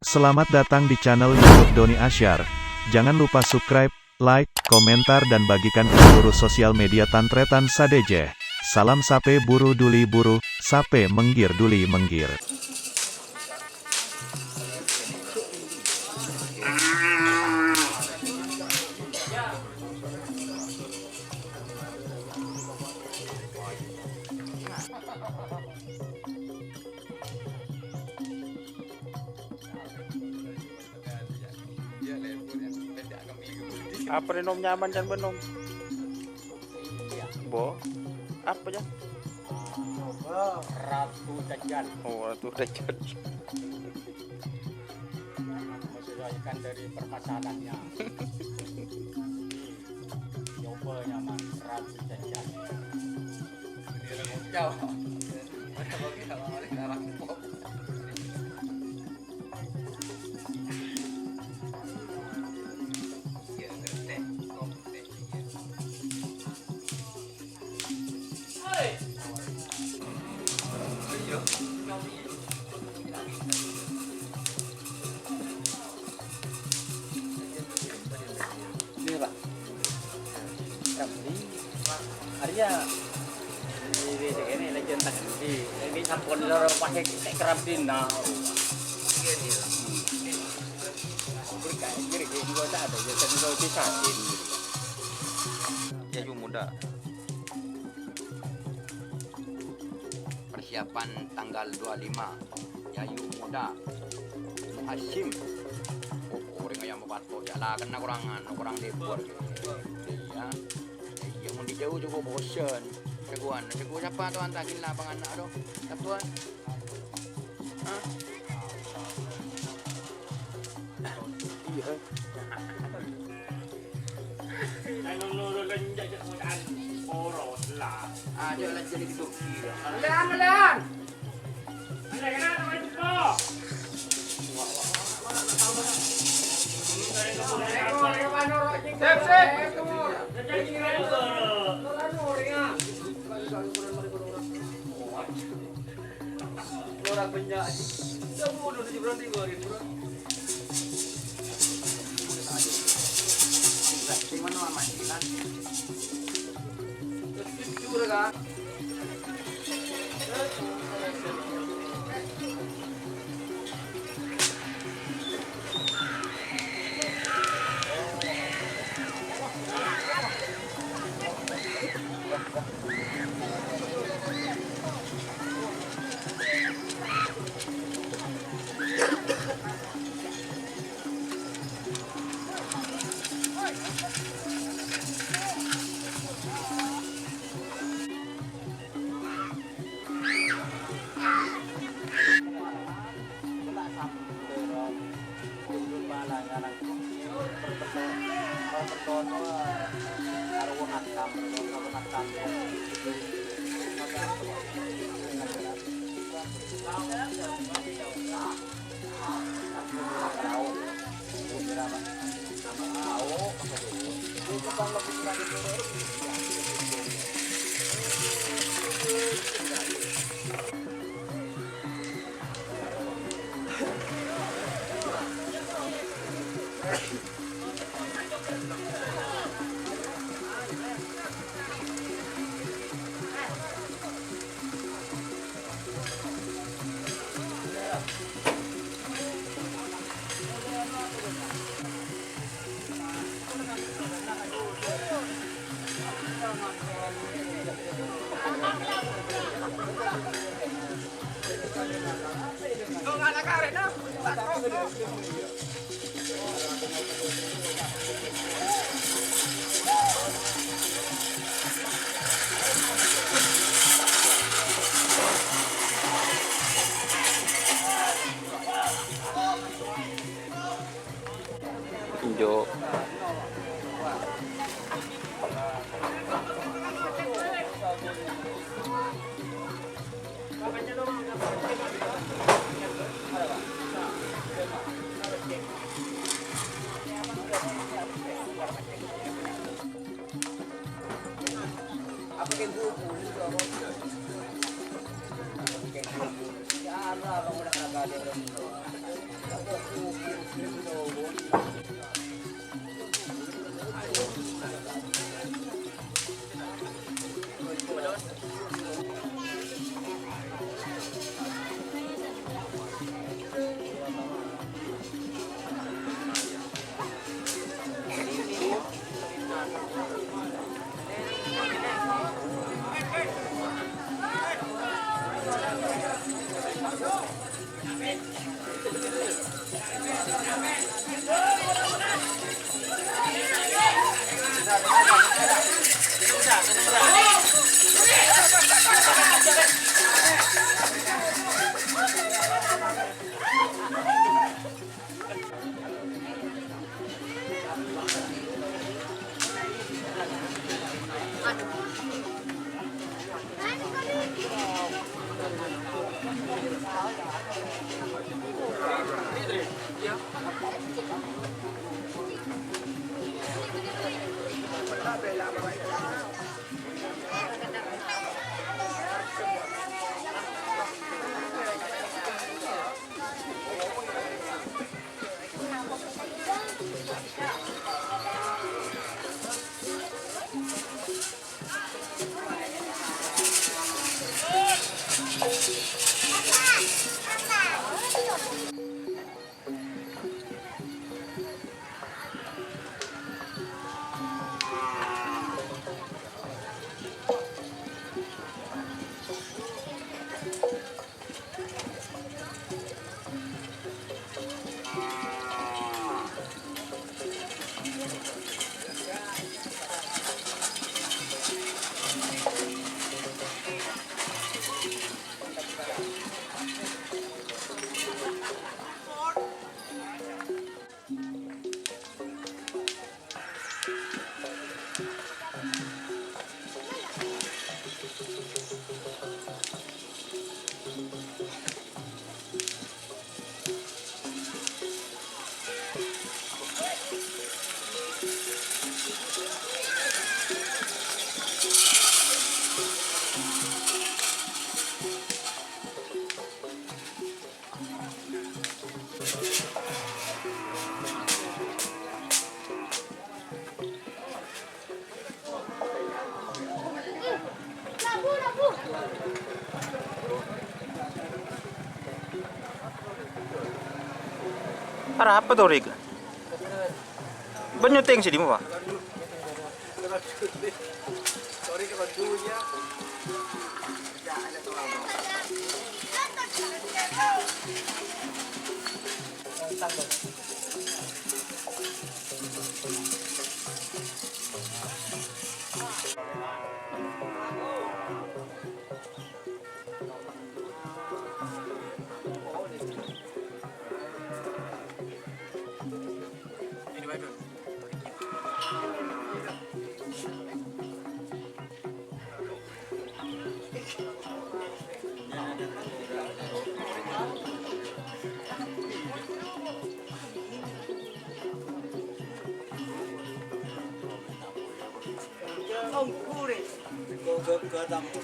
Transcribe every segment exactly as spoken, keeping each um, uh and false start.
Selamat datang di channel YouTube Doni Asyar. Jangan lupa subscribe, like, komentar, dan bagikan ke seluruh sosial media Tan-Trètan sadhâjâ. Salam sapè buru duli buru, sapè mènggir duli mènggir. Apa rè, Nom, nyaman can bâ'na, Nom? Bo. Apa, Can? Ratu Dajjal. Oh, Ratu Dajjal. Menyesuaikan dari permasalahannya. Coba nyaman, Ratu Dajjal. Jauh. Ini, Pak. Ramli. Arya. Ini, ini, ini, ini, ini, ini, sampun loro pakai kayak kerap di nah. Ini, ini, ini. Berkait, berkait, ini kok tak ada, ya, kan kok disakin. Yayu Muda. Persiapan tanggal dua lima, Yayu Muda, Hasyim. Oh, orèng ayam pato, ya lah, kena kurang anu, kurang libur. Iya. Iya, mun di jauh juga bosen. Jagoan, jago siapa tuh, antakin lapangan, aduh, siapa? Hah? Iya. Aja lah jadi di Turki, ya. Lean, lean. Sip, sip. Orang banyak aja. Udah bodoh aja berani keluarin, bro. Gimana, Mama? Gimana? Jujur, kan? Enjo'. Arapa to, Rik? Bân nyuting sè dimma, Pak?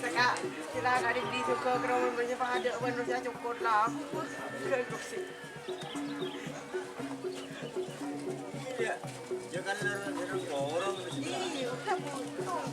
Saka, kira kadi di suka kromo banyak pada wan rusa cokot lah. Aku pun gak sih. Ya, ya kan lorong, lorong, lorong. Iya, udah buntung.